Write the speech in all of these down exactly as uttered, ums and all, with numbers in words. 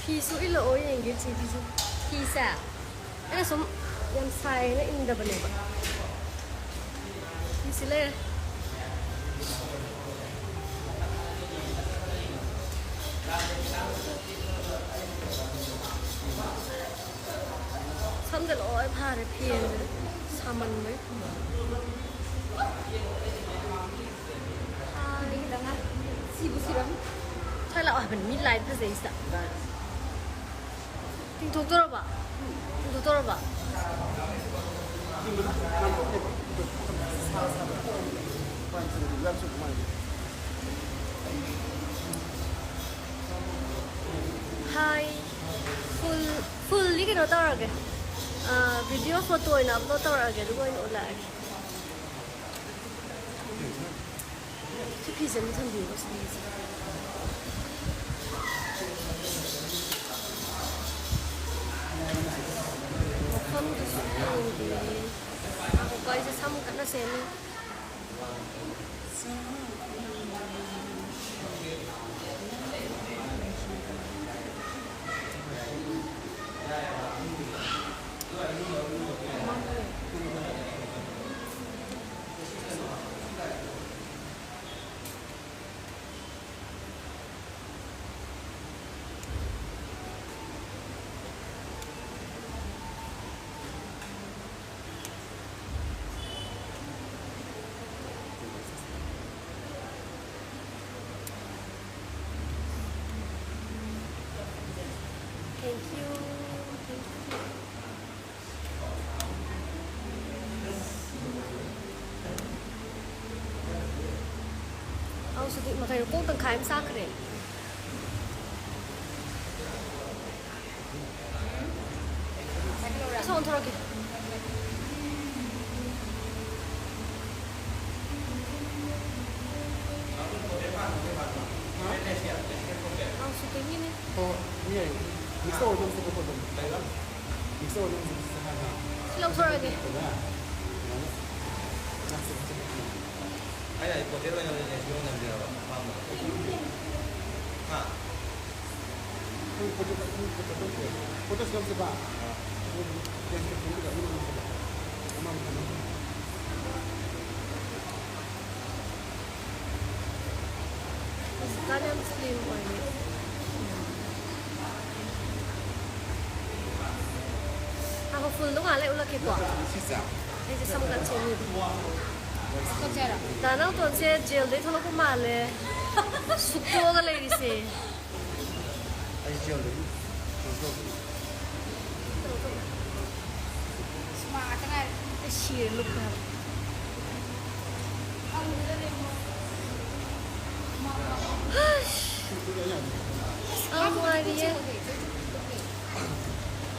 ꯐꯤꯁꯨ ꯏꯜꯂꯛꯑꯣ ꯌꯦꯡꯒꯦ, ꯆꯦ ꯐꯤꯁꯨ꯫ ꯐꯤꯁꯦ ꯑꯩꯅ ꯁꯨꯝ ꯌꯥꯝ ꯁꯥꯏꯅ ꯏꯟꯗꯕꯅꯦꯕ꯫ ꯐꯤꯁꯤ ꯂꯩꯔꯦ꯫ ꯁꯝꯁꯦ ꯂꯣꯏ ꯐꯥꯔꯦ ꯐꯦꯟꯁꯤꯗ ꯁꯥꯃꯟꯕꯩ꯫ ꯁꯤꯕꯨ ꯁꯤꯔꯝ꯫ ꯁ꯭ꯋꯥꯏ ꯂꯥꯛꯑꯣ ꯍꯥꯏꯕꯅꯤ, ꯃꯤ ꯂꯥꯏꯠ ꯐꯖꯩꯁꯤꯗ꯫ ꯇꯤꯡꯊꯣꯛꯇꯣꯔꯕ? ꯇꯤꯡꯊꯣꯛꯇꯣꯔꯕ? ꯍꯥꯏ꯫ ꯐꯨꯜ, ꯐꯨꯜꯗꯤ ꯀꯩꯅꯣ ꯇꯧꯔꯒꯦ꯫ ꯑꯥ, ꯚꯤꯗꯤꯑꯣ ꯐꯣꯇꯣ ꯑꯣꯏꯅ ꯑꯞꯂꯣꯗ ꯇꯧꯔꯛꯑꯒꯦ, ꯑꯗꯨꯒ ꯑꯣꯏꯅ ꯎꯠꯂꯛꯑꯒꯦ꯫ ꯁꯤ ꯐꯤꯁꯦ ꯑꯃ ꯊꯝꯕꯤꯌꯨ, ꯁꯤ ꯐꯤꯁꯦ꯫ ꯃꯐꯝꯗꯨꯁꯨ ꯌꯦꯡꯕꯤꯌꯦ꯫ ꯉꯥꯏꯈꯣꯀꯣ, ꯑꯩꯁꯦ ꯁꯝ ꯀꯟꯅ ꯁꯦꯝꯃꯤ꯫ Thank you. Thank you. ꯑꯧ, ꯁꯤꯗꯤ ꯃꯈꯩ ꯀꯣꯛ ꯇꯪꯈꯥꯏ ꯑꯃ ꯆꯥꯈ꯭ꯔꯦ꯫ ꯑꯁꯣꯝ ꯑꯣꯟꯊꯣꯔꯛꯀꯦ꯫ ꯑꯧ, ꯁꯤꯗꯒꯤꯅꯦ꯫ ꯍꯣꯏ, ꯍꯣꯏ, ꯌꯥꯏ꯫ ꯃꯤꯛꯁ ꯇꯧꯔ ꯑꯗꯨꯝ ꯁꯤꯗ ꯑꯗꯨꯝ꯫ ꯀꯩꯕ? ꯃꯤꯛꯁ ꯇꯧꯔ ꯑꯗꯨꯝ ꯁꯤꯗ ꯍꯥꯟꯅ꯫ ꯁꯤ ꯂꯧꯊꯣꯔꯛꯑꯒꯦ꯫ ꯑꯗꯨꯅ, ꯑꯗꯨꯃꯥꯏꯅ ꯅꯛꯁꯦ ꯈꯣꯠꯁꯦ ꯇꯧꯕꯅꯦ꯫ ꯑꯩꯅ ꯍꯥꯏꯗꯤ ꯄꯣꯔꯇ꯭ꯔꯦꯠ ꯑꯣꯏꯅ ꯂꯦꯟꯁ ꯑꯣꯏꯅ ꯅꯝꯖꯤꯔꯕ ꯑꯄꯥꯝꯕ? ꯍꯥ? ꯍꯧꯖꯤꯛꯀꯥꯟ ꯌꯥꯝ slim ꯑꯣꯏꯔꯦ꯫ ꯉꯥꯏꯈꯣ, fullꯗꯣ ꯉꯥꯏꯍꯥꯛ ꯂꯩ ꯎꯠꯂꯛꯀꯦꯀꯣ꯫ ꯁꯤꯁꯦ꯫ ꯑꯩꯁꯦ ꯁꯝ ꯀꯠ ꯁꯦꯝꯃꯤꯕ꯫ ꯀꯛꯆꯔꯣ? ꯗꯥ ꯅꯥꯎꯇꯣꯟꯁꯦ jailꯗꯩ ꯊꯣꯛꯂꯛꯄ ꯃꯥꯜꯂꯦ꯫ ꯁꯨꯛꯇꯣꯛꯑꯒ ꯂꯩꯔꯤꯁꯦ꯫ ꯑꯩ jailꯗꯒꯤ ꯊꯣꯛꯂꯛꯄ꯫ ꯁꯤꯃ ꯉꯥꯛꯇ ꯉꯥꯏꯔꯦ꯫ ꯑꯩ ꯁꯤꯔꯦ ꯂꯨꯞꯄꯦ ꯍꯥꯏꯕ꯫ ꯑꯁ, ꯌꯥꯝ ꯅꯨꯡꯉꯥꯏꯔꯤꯌꯦ꯫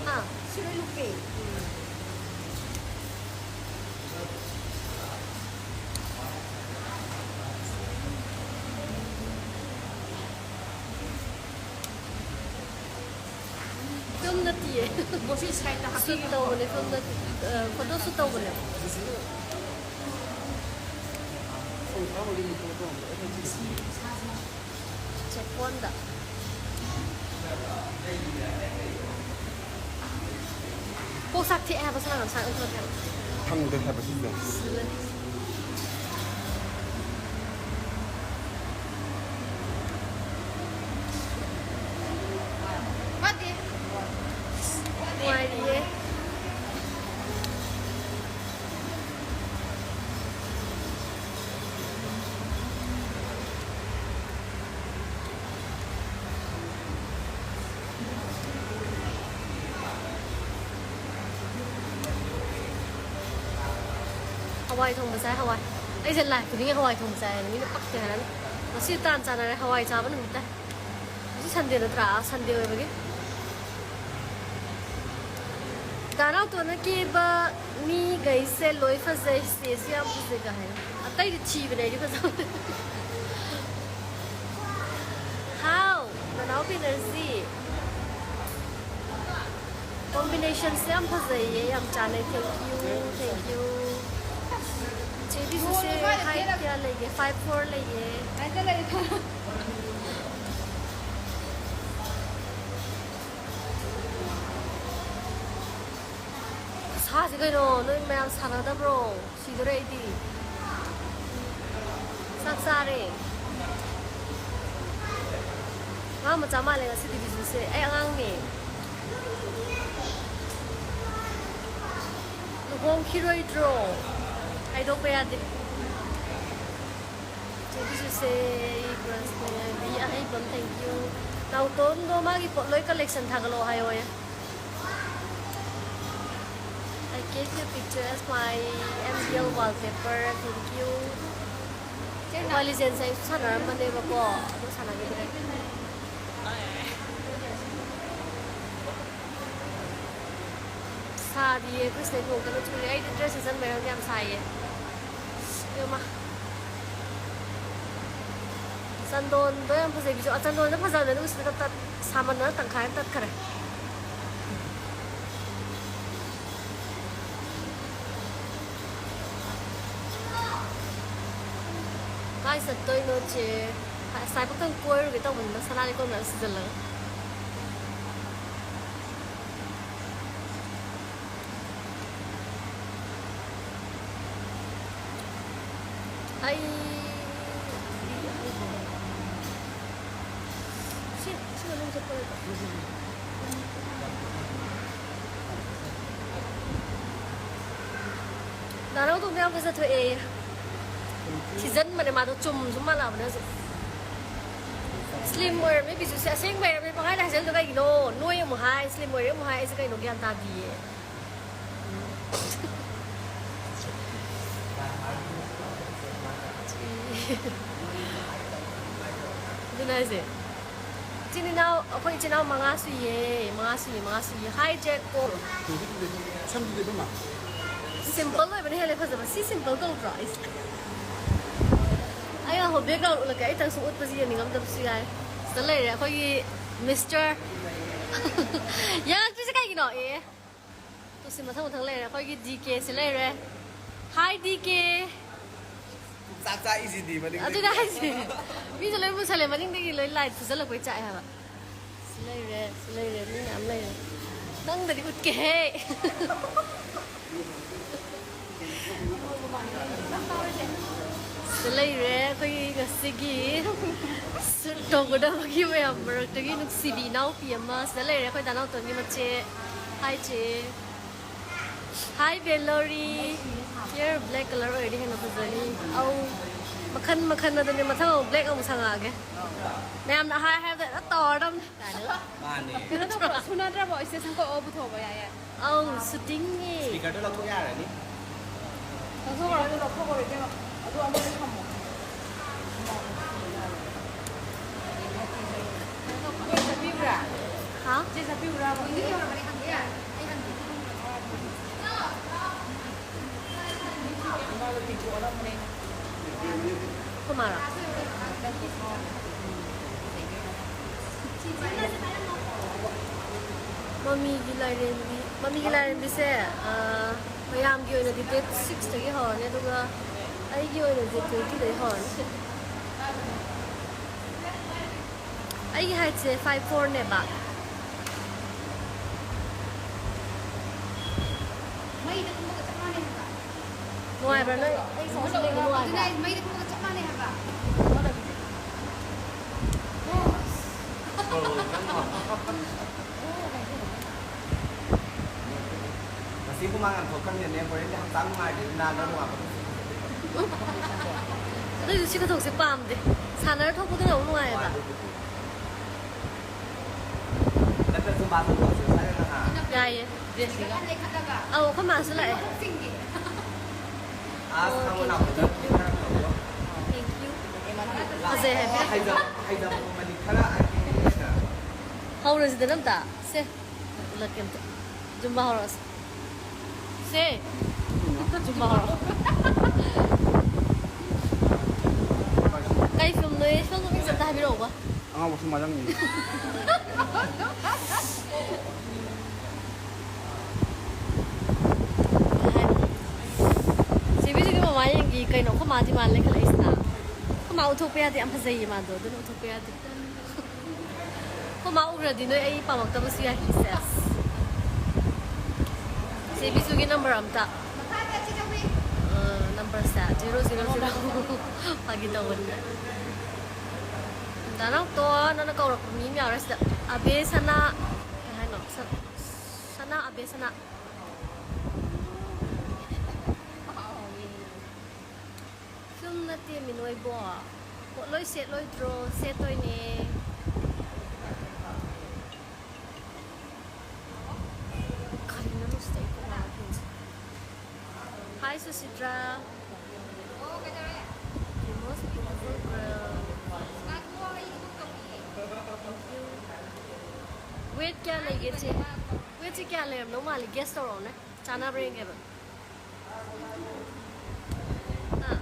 ꯍꯥ? Film ꯅꯠꯇꯤꯌꯦ꯫ ꯕꯣꯁꯤ ꯁꯥꯏꯠꯇ shoot ꯍꯥꯞꯄꯤꯒꯦꯀꯣ꯫ ꯇꯧꯕꯅꯦ, film ꯅꯠꯇꯦ꯫ ꯑ, photo shoot ꯇꯧꯕꯅꯦ꯫ ꯆꯦꯛꯀꯣꯟꯗ꯫ ꯀꯣꯛ ꯆꯥꯛ ꯊꯦꯛꯑꯦ ꯍꯥꯏꯕ ꯁꯥꯅ ꯉꯁꯥꯏ ꯑꯣꯟꯊꯣꯛꯀꯦ ꯍꯥꯏꯕ꯫ ꯐꯪꯗꯦ ꯍꯥꯏꯕ ꯁꯤꯁꯦ꯫ ꯁꯤꯗ꯫ ꯅꯨꯡꯉꯥꯏꯔꯤꯌꯦ꯫ ꯍꯋꯥꯏ ꯊꯣꯡꯕ ꯆꯥꯏ, ꯍꯋꯥꯏ꯫ ꯑꯩꯁꯦ live ꯈꯨꯗꯤꯡꯒꯤ ꯍꯋꯥꯏ ꯊꯣꯡꯕ ꯆꯥꯏ ꯍꯥꯏꯅ ꯃꯤꯅ ꯄꯛꯇꯦ ꯍꯥꯏꯔꯅꯤ꯫ ꯉꯁꯤ ꯇꯥꯟ ꯆꯥꯟꯅꯔꯦ ꯍꯋꯥꯏ ꯆꯥꯕ ꯅꯨꯃꯤꯠ ꯇꯥꯏ꯫ ꯉꯁꯤ Sunday ꯅꯠꯇ꯭ꯔꯥ? ꯑꯥ, Sunday ꯑꯣꯏꯕꯒꯤ꯫ ꯗꯥ ꯅꯥꯎꯇꯣꯟꯅ ꯀꯦꯕ ꯃꯤꯈꯩꯁꯦ ꯂꯣꯏ ꯐꯖꯩ, ꯆꯦꯁꯨ ꯌꯥꯝ ꯐꯖꯩꯒ ꯍꯥꯏ꯫ ꯑꯇꯩꯗꯤ ꯊꯤꯕꯅꯦ, ꯑꯩꯗꯤ ꯐꯖꯕ꯫ ꯍꯥꯎ, ꯅꯅꯥꯎ ꯕꯦꯅꯔꯖꯤ꯫ Combinationꯁꯦ ꯌꯥꯝ ꯐꯖꯩꯌꯦ, ꯌꯥꯝ ꯆꯥꯟꯅꯩ꯫ Thank you, thank you꯫ ꯆꯦ ꯕꯤꯁꯨꯁꯦ height ꯀꯌꯥ ꯂꯩꯒꯦ? Five four ꯂꯩꯌꯦ꯫ ꯉꯥꯏꯇ ꯂꯩ꯫ ꯍꯥꯁꯤ ꯀꯩꯅꯣ, ꯅꯣꯏ ꯃꯌꯥꯝ ꯁꯥꯟꯅꯗꯕ꯭ꯔꯣ? ꯁꯤꯗꯣꯔꯦ ꯑꯩꯗꯤ꯫ ꯆꯥꯛ ꯆꯥꯔꯦ꯫ ꯑꯉꯥꯡ ꯃꯆꯥ ꯃꯥꯜꯂꯦ ꯉꯁꯤꯗꯤ ꯕꯤꯖꯨꯁꯦ꯫ ꯑꯩ ꯑꯉꯥꯡꯅꯦ꯫ ꯂꯨꯍꯣꯡꯈꯤꯔꯣꯏꯗ꯭ꯔꯣ? ꯍꯥꯏꯗꯣꯛꯄ ꯌꯥꯗꯦ꯫ ꯆꯦ ꯕꯤꯖꯨꯁꯦ ꯑꯩ crushꯅꯦ꯫ ꯃꯤ ꯑꯍꯩꯕ ꯑꯃ, thank you꯫ ꯅꯥꯎꯇꯣꯟꯗꯣ ꯃꯥꯒꯤ ꯄꯣꯠ ꯂꯣꯏ collection ꯊꯥꯒꯠꯂꯛꯑꯣ ꯍꯥꯏꯌꯣꯌꯦ꯫ I gave you picture as my M D L wallpaper. Thank you. Mobile Legends ꯑꯩꯁꯨ ꯁꯥꯟꯅꯔꯝꯕꯅꯦꯕꯀꯣ, ꯑꯗꯣ ꯁꯥꯟꯅꯈꯤꯗ꯭ꯔꯦ꯫ ꯁꯥꯗꯤꯌꯦ, ꯑꯩꯈꯣꯏ ꯁꯤꯗ ꯅꯣꯡ ꯀꯟꯅ ꯆꯨꯔꯤ꯫ ꯑꯩꯗꯤ dress ꯁꯦꯠꯆꯟꯕꯩꯔ ꯈꯪꯗꯦ, ꯌꯥꯝ ꯁꯥꯏꯌꯦ꯫ ꯏꯃꯥ꯫ ꯆꯟꯗꯣꯟꯗꯣ ꯌꯥꯝ ꯐꯖꯩ ꯕꯤꯖꯨ꯫ ꯑ, ꯆꯟꯗꯣꯟꯗꯣ ꯐꯖꯕꯅꯦ, ꯑꯗꯨꯒ ꯁꯤꯗ ꯇꯠ-, ꯁꯥꯃꯟꯗꯅ ꯇꯪꯈꯥꯏ ꯑꯃ ꯇꯠꯈꯔꯦ꯫ ꯀꯥꯏ ꯆꯠꯇꯣꯏꯅꯣ ꯆꯦ? ꯉꯁꯥꯏꯐꯥꯎꯗꯪ ꯀꯣꯏꯔꯨꯒꯦ ꯇꯧꯕꯅꯤꯗ, ꯁꯅꯥ ꯂꯩꯀꯣꯟ ꯃꯌꯥꯝ ꯁꯤꯖꯜꯂꯒ꯫ ꯑꯩ ꯁꯤ, ꯁꯤ ꯃꯅꯨꯡ ꯆꯠꯄ ꯅꯠꯇ꯭ꯔꯣ? ꯗꯥ ꯅꯥꯎꯇꯣꯟꯗꯣ ꯌꯥꯝ ꯐꯖꯊꯣꯛꯑꯦ꯫ ꯊꯤꯖꯟꯕꯅꯦ ꯃꯥꯗꯣ, ꯆꯨꯝ ꯁꯨꯝ ꯃꯥꯜꯂꯛꯑꯕꯅꯦ ꯍꯧꯖꯤꯛ꯫ Slim ꯑꯣꯏꯔꯝꯃꯦ ꯕꯤꯖꯨꯁꯦ, ꯑꯁꯦꯡꯕ ꯑꯣꯏꯔꯝꯃꯦ꯫ ꯄꯪꯍꯥꯏꯗ ꯍꯥꯏꯖꯜꯂꯤꯗꯣ ꯀꯩꯒꯤꯅꯣ? ꯅꯣꯏ ꯑꯃꯨꯛ ꯍꯥꯏ, slim ꯑꯣꯏꯔꯦ ꯑꯃꯨꯛ ꯍꯥꯏ, ꯑꯩꯁꯦ ꯀꯩꯅꯣ ꯒ꯭ꯌꯥꯟ ꯇꯥꯗꯤꯌꯦ꯫ ꯑꯗꯨꯅ ꯍꯥꯏꯁꯦ꯫ ꯏꯆꯤꯟ ꯏꯅꯥꯎ, ꯑꯩꯈꯣꯏ ꯏꯆꯤꯟ ꯏꯅꯥꯎ ꯃꯉꯥ ꯁꯨꯏꯌꯦ, ꯃꯉꯥ ꯁꯨꯏꯌꯦ, ꯃꯉꯥ ꯁꯨꯏꯌꯦ꯫ Hi ꯖꯦꯀꯣ꯫ ꯁꯝꯗꯨꯗꯤ ꯑꯗꯨꯝ ꯃꯥ꯫ Simple ꯑꯣꯏꯕꯅ ꯍꯦꯜꯂꯦ ꯐꯖꯕ꯫ ꯁꯤ simple ꯀꯧꯗ꯭ꯔꯣ? ꯑꯩꯁ-, ꯑꯩ ꯉꯥꯏꯈꯣ background ꯎꯠꯂꯛꯀꯦ꯫ ꯑꯩ ꯇꯪꯁꯨ ꯎꯠꯄꯁꯤ ꯌꯦꯡꯅꯤꯡꯉꯝꯗꯕꯁꯨ ꯌꯥꯏ꯫ ꯁꯤꯗ ꯂꯩꯔꯦ ꯑꯩꯈꯣꯏꯒꯤ mister꯫ ꯌꯥꯔꯛꯇ꯭ꯔꯤꯁꯦ ꯀꯩꯒꯤꯅꯣ? ꯑꯦ꯫ ꯇꯨ ꯁꯤ ꯃꯊꯪ ꯃꯊꯪ ꯂꯩꯔꯦ꯫ ꯑꯩꯈꯣꯏꯒꯤ D K ꯁꯤ ꯂꯩꯔꯦ꯫ Hi D K꯫ ꯆꯥꯛ ꯆꯥꯛꯏꯁꯤꯗꯤ ꯃꯅꯤꯡꯗꯒꯤ꯫ ꯑꯗꯨꯅꯦ ꯍꯥꯏꯁꯦ꯫ ꯃꯤꯁꯨ ꯂꯣꯏ ꯃꯨꯁꯜꯂꯦ, ꯃꯅꯤꯡꯗꯒꯤ ꯂꯣꯏ light ꯐꯨꯖꯜꯂꯛꯄꯩ ꯆꯥꯛꯑꯦ ꯍꯥꯏꯕ꯫ ꯁꯤ ꯂꯩꯔꯦ, ꯁꯤ ꯂꯩꯔꯦ, ꯃꯤ ꯃꯌꯥꯝ ꯂꯩꯔꯦ꯫ ꯅꯪꯗꯗꯤ ꯎꯠꯀꯦꯍꯦ꯫ ꯁꯤꯗ ꯂꯩꯔꯦ ꯑꯩꯈꯣꯏꯒꯤ ꯉꯁꯤꯒꯤ ꯁꯨꯠ ꯇꯧꯒꯗꯕꯒꯤ ꯃꯌꯥꯝ ꯃꯔꯛꯇꯒꯤ ꯅꯨꯡꯁꯤꯕꯤ ꯏꯅꯥꯎꯄꯤ ꯑꯃ ꯁꯤꯗ ꯂꯩꯔꯦ, ꯑꯩꯈꯣꯏ ꯗꯥ ꯅꯥꯎꯇꯣꯟꯒꯤ ꯃꯆꯦ꯫ ꯍꯥꯏ ꯆꯦ꯫ ꯍꯥꯏ ꯕꯦꯂꯣꯔꯤ꯫ Hair black color ꯑꯣꯏꯔꯗꯤ ꯍꯦꯟꯅ ꯐꯖꯅꯤ꯫ ꯑꯧ, ꯃꯈꯟ ꯃꯈꯟ ꯑꯗꯨꯅꯦ꯫ ꯃꯊꯪ ꯑꯃꯨꯛ black ꯑꯃꯨꯛ ꯁꯪꯉꯛꯑꯒꯦ꯫ ꯃꯌꯥꯝꯅ ꯍꯥꯏ ꯍꯥꯏꯕꯗ ꯍꯦꯛꯇ ꯇꯧꯔꯗꯝꯅꯤ꯫ ꯃꯥꯅꯦ꯫ ꯀꯩꯅꯣ ꯇꯧꯕ꯭ꯔꯣ? ꯁꯨꯅꯗ꯭ꯔꯕꯣ? Station ꯀꯛꯑꯣ, ꯄꯨꯊꯣꯛꯑꯣ, ꯌꯥꯏ, ꯌꯥꯏ꯫ ꯑꯧ, ꯁꯨꯇꯤꯡꯅꯦ꯫ Speakerꯗꯣ ꯂꯧꯊꯣꯛ ꯌꯥꯔꯅꯤ꯫ ꯂꯧꯊꯣꯛꯈ꯭ꯔꯣ, ꯑꯗꯨ ꯂꯧꯊꯣꯛꯈ꯭ꯔꯣ, ꯏꯕꯦꯝꯃ꯫ ꯑꯗꯨ ꯑꯃꯗ ꯊꯝꯃꯣ꯫ ꯀꯩꯅꯣ ꯇꯧꯕ꯭ꯔꯣ? ꯆꯠꯄꯤꯌꯨꯔꯥ? ꯍꯥ? ꯆꯦ, ꯆꯠꯄꯤꯌꯨꯔꯥꯕ? ꯑꯩꯈꯣꯏ ꯃꯥꯔꯣ? ꯃꯃꯤꯒꯤ ꯂꯥꯏꯔꯦꯝꯕꯤ, ꯃꯃꯤꯒꯤ ꯂꯥꯏꯔꯦꯝꯕꯤꯁꯦ, ꯑ, ꯃꯌꯥꯝꯒꯤ ꯑꯣꯏꯅꯗꯤ date sixꯇꯒꯤ ꯍꯧꯔꯅꯤ, ꯑꯗꯨꯒ ꯑꯩꯒꯤ ꯑꯣꯏꯅꯗꯤ twentyꯗꯒꯤ ꯍꯧꯔꯅꯤ꯫ ꯑꯩꯒꯤ heightꯁꯦ five fourꯅꯦꯕ꯫ ꯃꯩꯗ ꯀꯨꯝꯕꯒ ꯆꯞ ꯃꯥꯟꯅꯩ ꯍꯥꯏꯕ꯫ ꯅꯨꯡꯉꯥꯏꯕ꯭ꯔꯥ ꯅꯣꯏ? ꯑꯩ ꯁꯣꯝꯗ ꯂꯦꯡꯕ ꯅꯨꯡꯉꯥꯏꯕ꯭ꯔꯥ? ꯑꯗꯨꯅ ꯑꯩ ꯃꯩꯗ ꯀꯨꯝꯕꯒ ꯆꯞ ꯃꯥꯟꯅꯩ ꯍꯥꯏꯕ꯫ ꯉꯁꯤ ꯍꯨꯃꯥꯡ ꯌꯥꯝ ꯊꯣꯛꯈ꯭ꯔꯕꯅꯤꯅ ꯍꯣꯔꯦꯟꯗꯤ ꯍꯛꯆꯥꯡ ꯅꯨꯡꯉꯥꯏꯔꯗꯤ ꯅꯥꯟꯅ ꯅꯨꯡꯉꯥꯏꯕ꯫ ꯑꯗꯨꯏꯁꯨ ꯁꯤ ꯈꯨꯊꯣꯛꯁꯦ ꯄꯥꯝꯗꯦ꯫ ꯁꯥꯟꯅꯔ ꯊꯣꯛꯄꯗꯨꯅ ꯑꯃꯨꯛ ꯅꯨꯡꯉꯥꯏꯌꯦꯕ꯫ ꯅꯠꯇ꯭ꯔ ꯖꯨꯝꯕꯥ ꯆꯣꯡꯊꯣꯛꯑꯁꯤꯔꯣ ꯁ꯭ꯋꯥꯏꯗ ꯉꯥꯏꯍꯥꯛ? ꯌꯥꯏꯌꯦ, ꯗ꯭ꯔꯦꯁꯁꯤꯒ꯫ ꯑꯧ, ꯑꯩꯈꯣꯏ ꯃꯥꯁꯨ ꯂꯥꯛꯑꯦ꯫ ꯑꯁ, ꯈꯪꯕ ꯂꯥꯛꯄꯗ ꯈꯔ ꯇꯧꯕ꯫ Thank you꯫ ꯐꯖꯩ ꯍꯥꯏꯕꯤꯔꯛꯑꯣ꯫ ꯍꯥꯏꯖꯕ, ꯍꯥꯏꯖꯕ ꯃꯅꯤ ꯈꯔ ꯑꯩ ꯍꯧꯔꯁꯤꯗꯅ ꯑꯝꯇ꯫ ꯁꯦ, ꯎꯠꯂꯛꯀꯦ ꯑꯝꯇ꯫ ꯖꯨꯝꯕꯥ ꯍꯧꯔꯛꯑꯁꯤ꯫ ꯁꯦ, ꯖꯨꯝꯕꯥ ꯍꯧꯔꯛꯑꯣ꯫ ꯀꯩ ꯐꯤꯂꯝꯅꯣ? ꯐꯤꯂꯝ ꯃꯃꯤꯡꯁꯦ ꯑꯝꯇ ꯍꯥꯏꯕꯤꯔꯛꯎꯕ꯫ ꯑꯉꯥꯎꯕ ꯁꯨꯝ ꯃꯥꯂꯪ꯫ ꯆꯦꯕꯤꯁꯤꯒꯤ ꯃꯃꯥ ꯌꯦꯡꯒꯤ ꯀꯩꯅꯣ, ꯑꯩꯈꯣꯏ ꯃꯥ demand ꯂꯩꯈꯠꯂꯛꯏꯁꯤꯅ꯫ ꯑꯩꯈꯣꯏ ꯃꯥ ꯎꯠꯊꯣꯛꯄ ꯌꯥꯗꯦ, ꯌꯥꯝ ꯐꯖꯩꯌꯦ ꯃꯥꯗꯣ, ꯑꯗꯨꯅ ꯎꯠꯊꯣꯛꯄ ꯌꯥꯗꯦ꯫ ꯑꯩꯈꯣꯏ ꯃꯥ ꯎꯈ꯭ꯔꯗꯤ ꯅꯣꯏ ꯑꯩ ꯄꯥꯝꯃꯛꯇꯕꯁꯨ ꯌꯥꯏ꯫ ꯁꯦꯁ꯫ ꯆꯦ ꯕꯤꯖꯨꯒꯤ ꯅꯝꯕꯔ ꯑꯝꯇ꯫ ꯑ, ꯅꯝꯕꯔꯁꯦ ꯖꯤꯔꯣ ꯖꯤꯔꯣ ꯖꯤꯔꯣ꯫ ꯐꯥꯒꯤ ꯇꯧꯕꯅꯤꯗ꯫ ꯗꯥ ꯅꯥꯎꯇꯣꯟ, ꯅꯪꯅ ꯀꯧꯔꯛꯄ ꯃꯤ ꯑꯃ ꯌꯥꯎꯔꯦ ꯁꯤꯗ꯫ ꯑꯕꯦ ꯁꯅꯥ, ꯀꯩ ꯍꯥꯏꯅꯣ? ꯁ-, ꯁꯅꯥ, ꯑꯕꯦ ꯁꯅꯥ꯫ ꯁꯨꯝ ꯅꯠꯇꯦꯃꯤ ꯅꯣꯏꯕꯣ꯫ ꯄꯣꯠꯂꯣꯏ ꯁꯦꯠꯂꯣꯏꯗ꯭ꯔꯣ? ꯁꯦꯠꯇꯣꯏꯅꯦ꯫ ꯀꯔꯤꯅꯣ ꯁꯤꯗ ꯑꯩ ꯀꯣꯛ ꯉꯥꯎꯔꯦ ꯐꯦꯟꯁꯦ꯫ Hi, ꯁꯨꯁꯤꯇ꯭ꯔꯥ꯫ The most beautiful girl. Thank you. Weight ꯀꯌꯥ ꯂꯩꯒꯦ, ꯆꯦ? Weightꯁꯦ ꯀꯌꯥ ꯂꯩꯔꯝꯗꯧ ꯃꯥꯜꯂꯤ? Guess ꯇꯧꯔꯛꯑꯣꯅꯦ꯫ ꯆꯥꯟꯅꯕ꯭ꯔꯥ ꯌꯦꯡꯒꯦꯕ꯫ ꯍꯥ?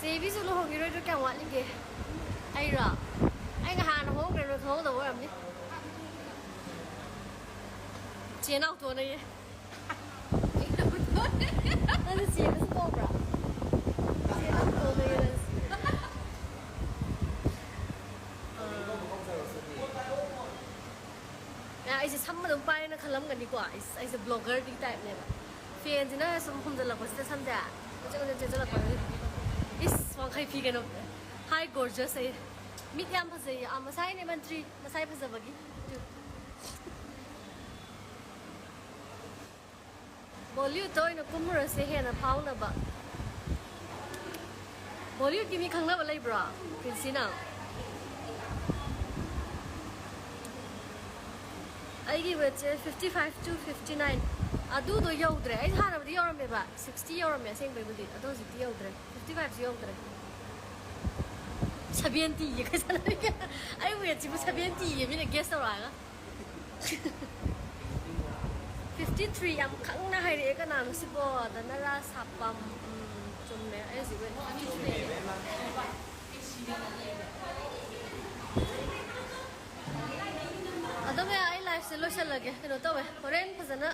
ꯆꯦ ꯕꯤꯁꯨ ꯂꯨꯍꯣꯡꯈꯤꯔꯣꯏꯗ꯭ꯔꯣ? ꯀꯌꯥꯝ ꯋꯥꯠꯂꯤꯒꯦ? ꯑꯩꯔꯣ? ꯑꯩ ꯅꯍꯥꯟ ꯍꯣꯡꯈ꯭ꯔꯦ, ꯅꯣꯏ ꯈꯪꯍꯧꯗꯕ ꯑꯣꯏꯔꯝꯅꯤ꯫ ꯆꯦ ꯅꯥꯎꯇꯣꯟ ꯑꯌꯦ꯫ ꯅꯪꯁꯨ ꯆꯦ ꯅꯁꯨ ꯀꯧꯕ꯭ꯔꯥ? ꯆꯦ ꯅꯥꯎꯇꯣꯟ ꯑꯌꯦ ꯅꯪꯁꯦ꯫ ꯑꯥ꯫ ꯃꯌꯥꯝ ꯑꯩꯁꯦ ꯁꯝ ꯑꯗꯨꯝ ꯄꯥꯏꯔꯦꯅ ꯈꯜꯂꯝꯒꯅꯤꯀꯣ꯫ ꯑꯩꯁ-, ꯑꯩꯁꯦ bloggerꯒꯤ typeꯅꯦꯕ꯫ Fanꯁꯤꯅ ꯁꯨꯝ ꯍꯨꯝꯖꯜꯂꯛꯄꯁꯤꯗ ꯁꯝꯁꯦ ꯃꯆꯦꯠ ꯃꯆꯦꯠ ꯆꯦꯠꯁꯤꯜꯂꯛꯄꯁꯤꯗ꯫ ꯏꯁ, ꯋꯥꯡꯈꯩ ꯐꯤ ꯀꯩꯅꯣ꯫ Hi, gorgeous ꯑꯌꯦ꯫ ꯃꯤꯠ ꯌꯥꯝ ꯐꯖꯩꯌꯦ꯫ ꯑꯥ, ꯃꯁꯥꯏꯅꯦ ꯃꯟꯇ꯭ꯔꯤ, ꯃꯁꯥꯏ ꯐꯖꯕꯒꯤ꯫ Bollywoodꯇ ꯑꯣꯏꯅ ꯀꯨꯝꯃꯨꯔꯁꯦ ꯍꯦꯟꯅ ꯐꯥꯎꯅꯕ꯫ Bollywoodꯀꯤ ꯃꯤ ꯈꯪꯅꯕ ꯂꯩꯕ꯭ꯔꯣ, ꯄ꯭ꯔꯤꯟꯁꯤ ꯅꯪ? ꯑꯩꯒꯤ weightꯁꯦ fifty five to fifty nine꯫ ꯑꯗꯨꯗꯣ ꯌꯧꯗ꯭ꯔꯦ꯫ ꯑꯩ ꯍꯥꯟꯅꯕꯨꯗꯤ ꯌꯧꯔꯝꯃꯦꯕ, sixty ꯌꯧꯔꯝꯃꯦ ꯑꯁꯦꯡꯕꯩꯕꯨꯗꯤ, ꯑꯗꯣ ꯍꯧꯖꯤꯛꯇꯤ ꯌꯧꯗ꯭ꯔꯦ꯫ Fifty fiveꯁꯨ ꯌꯧꯗ꯭ꯔꯦ꯫ Seventyꯒ ꯁꯥꯟꯅꯔꯤꯒꯦ꯫ ꯑꯩ weightꯁꯤꯕꯨ seventyꯒ ꯃꯤꯅ guess ꯇꯧꯔꯛꯑꯒ꯫ Fifty three ꯌꯥꯝ ꯈꯪꯅ ꯍꯥꯏꯔꯛꯑꯦ꯫ ꯀꯅꯥꯅꯣ ꯁꯤꯕꯣ? ꯗꯅꯔꯥꯖ ꯁꯥꯄꯝ꯫ ꯎꯝ, ꯆꯨꯝꯃꯦ꯫ ꯑꯩ ꯍꯧꯖꯤꯛ weight fifty three꯫ ꯑꯗꯣ ꯃꯌꯥꯝ, ꯑꯩ liveꯁꯦ ꯂꯣꯏꯁꯤꯜꯂꯒꯦ꯫ ꯀꯩꯅꯣ ꯇꯧꯋꯦ, ꯍꯣꯔꯦꯟ ꯐꯖꯅ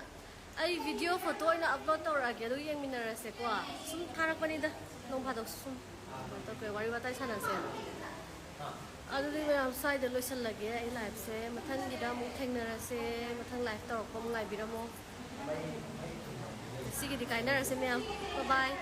ꯑꯩ video photo ꯑꯣꯏꯅ upload ꯇꯧꯔꯛꯑꯒꯦ, ꯑꯗꯨ ꯌꯦꯡꯃꯤꯟꯅꯔꯁꯦꯀꯣ꯫ ꯁꯨꯝ ꯊꯥꯔꯛꯄꯅꯤꯗ, ꯅꯣꯡ ꯐꯥꯗꯣꯛꯁꯨ ꯁꯨꯝ ꯀꯩꯅꯣ ꯇꯧ-, ꯋꯥꯔꯤ ꯋꯥꯇꯥꯏ ꯁꯥꯟꯅꯁꯦꯅ꯫ ꯑꯗꯨꯗꯤ ꯃꯌꯥꯝ ꯁ꯭ꯋꯥꯏꯗ ꯂꯣꯏꯁꯤꯜꯂꯒꯦ ꯑꯩ liveꯁꯦ꯫ ꯃꯊꯪꯒꯤꯗ ꯑꯃꯨꯛ ꯊꯦꯡꯅꯔꯁꯦ꯫ ꯃꯊꯪ live ꯇꯧꯔꯛꯄ ꯑꯃꯨꯛ ꯉꯥꯏꯕꯤꯔꯝꯃꯣ꯫ ꯉꯁꯤꯒꯤꯗꯤ ꯀꯥꯏꯅꯔꯁꯦ ꯃꯌꯥꯝ꯫ Bye bye꯫